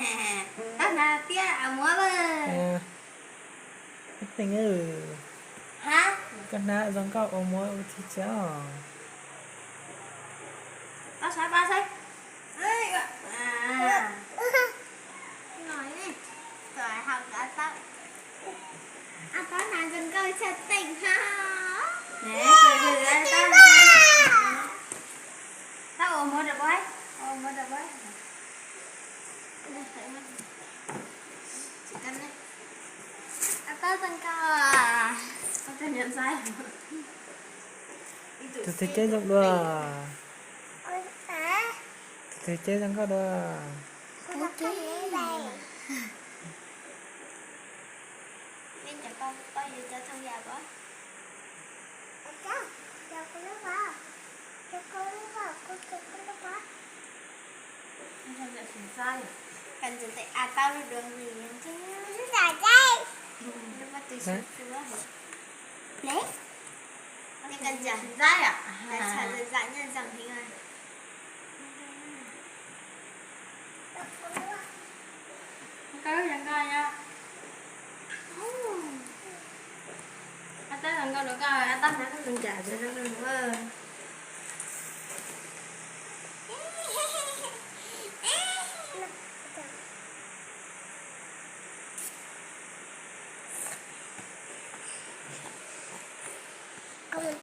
Koj hnav tiab ua muab lawm. Teej, koj hnav zoo nkauj ua muab ua txiv txiv. Tau sab pab saib. Tau ua muab rau pab, ua muab rau pab. Tau zoo nkauj. Tus thawj ceb zoo dua. Tus thawj ceb zoo nkauj dua. Tab zoo nkauj dua koj, tab hnav koj zoo nkauj dua.